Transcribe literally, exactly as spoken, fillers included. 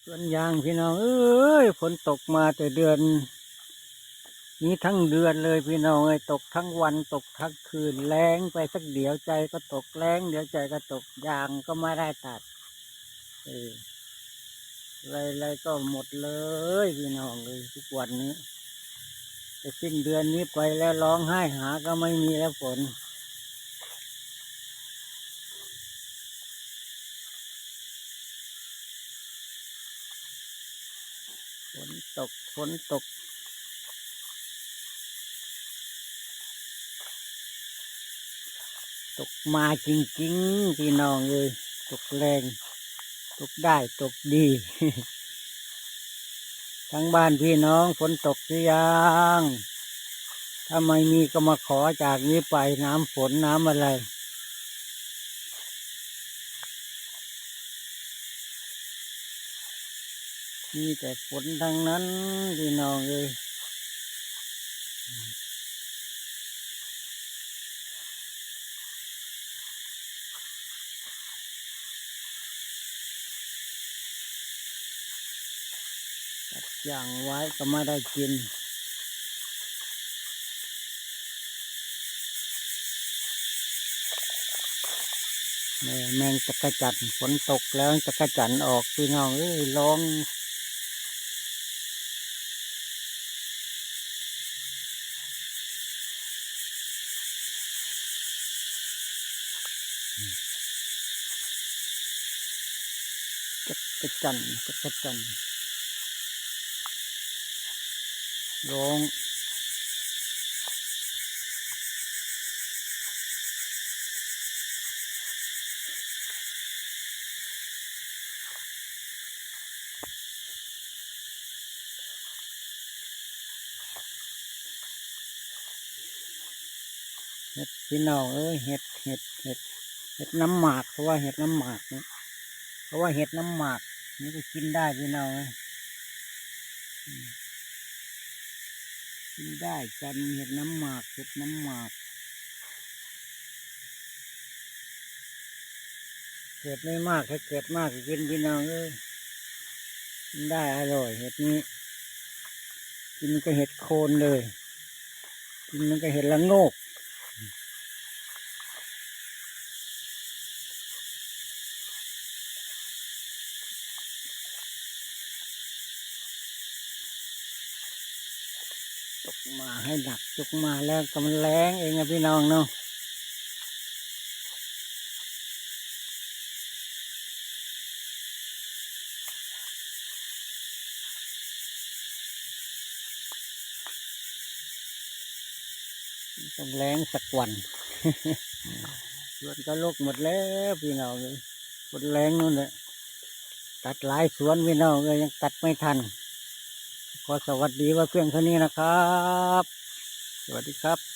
สวนยางพี่น้องเอ้ย ฝนตกมาแต่เดือนนี้ทั้งเดือนเลยพี่น้องเอ้ย ตกทั้งวันตกทั้งคืน แล้งไปสักเดี๋ยวใดก็ตก แล้งเดี๋ยวใดก็ตก ยางก็ไม่ได้ตัด เออ อะไรๆก็หมดเลยพี่น้องเอ้ย ทุกวันนี้ จะสิ้นเดือนนี้ไปแล้ว ร้องไห้หาก็ไม่มีแล้วฝน ฝนตก ฝนตก ตกมาจริงๆ พี่น้องเอ้ย ตกแรง ตกได้ ตกดี ทั้งบ้านพี่น้อง ฝนตกหรือยัง ถ้าไม่มีก็มาขอจากนี้ไป น้ำฝนน้ำอะไร มีแต่ฝนทั้งนั้นพี่น้องเอ้ย ตัดยางไว้ก็ไม่ได้กิน แม่ แมงจักจั่น ฝนตกแล้วจักจั่นออกพี่น้องเอ้ย ร้อง จักจั่น จักจั่น ร้อง เห็ดพี่น้องเอ้ย เห็ด เห็ด เห็ด เห็ดน้ำหมาก เขาว่าเห็ดน้ำหมากเนี่ย เขาว่าเห็ดน้ำหมาก นี่ก็กินได้พี่น้องเอ้ย อืม กินได้กัน เห็ดน้ำหมาก เห็ดน้ำหมาก เกิดไม่มาก ถ้าเกิดมากก็กินพี่น้องเอ้ย กินได้อร่อย เห็ดนี้ กินก็เห็ดโคนเลย กินมันก็เห็ดละโงก ตกมาให้หนัก ตกมาแล้วก็มันแล้งเองนะพี่น้องเนาะ ต้องแล้งสักวัน สวนก็รกหมดแล้วพี่น้องเอ้ย ฝนแล้งนู่นแหละ ตัดหลายสวนพี่น้องเอ้ย ยังตัดไม่ทัน ขอสวัสดีไว้เพียงเท่านี้นะครับ สวัสดีครับ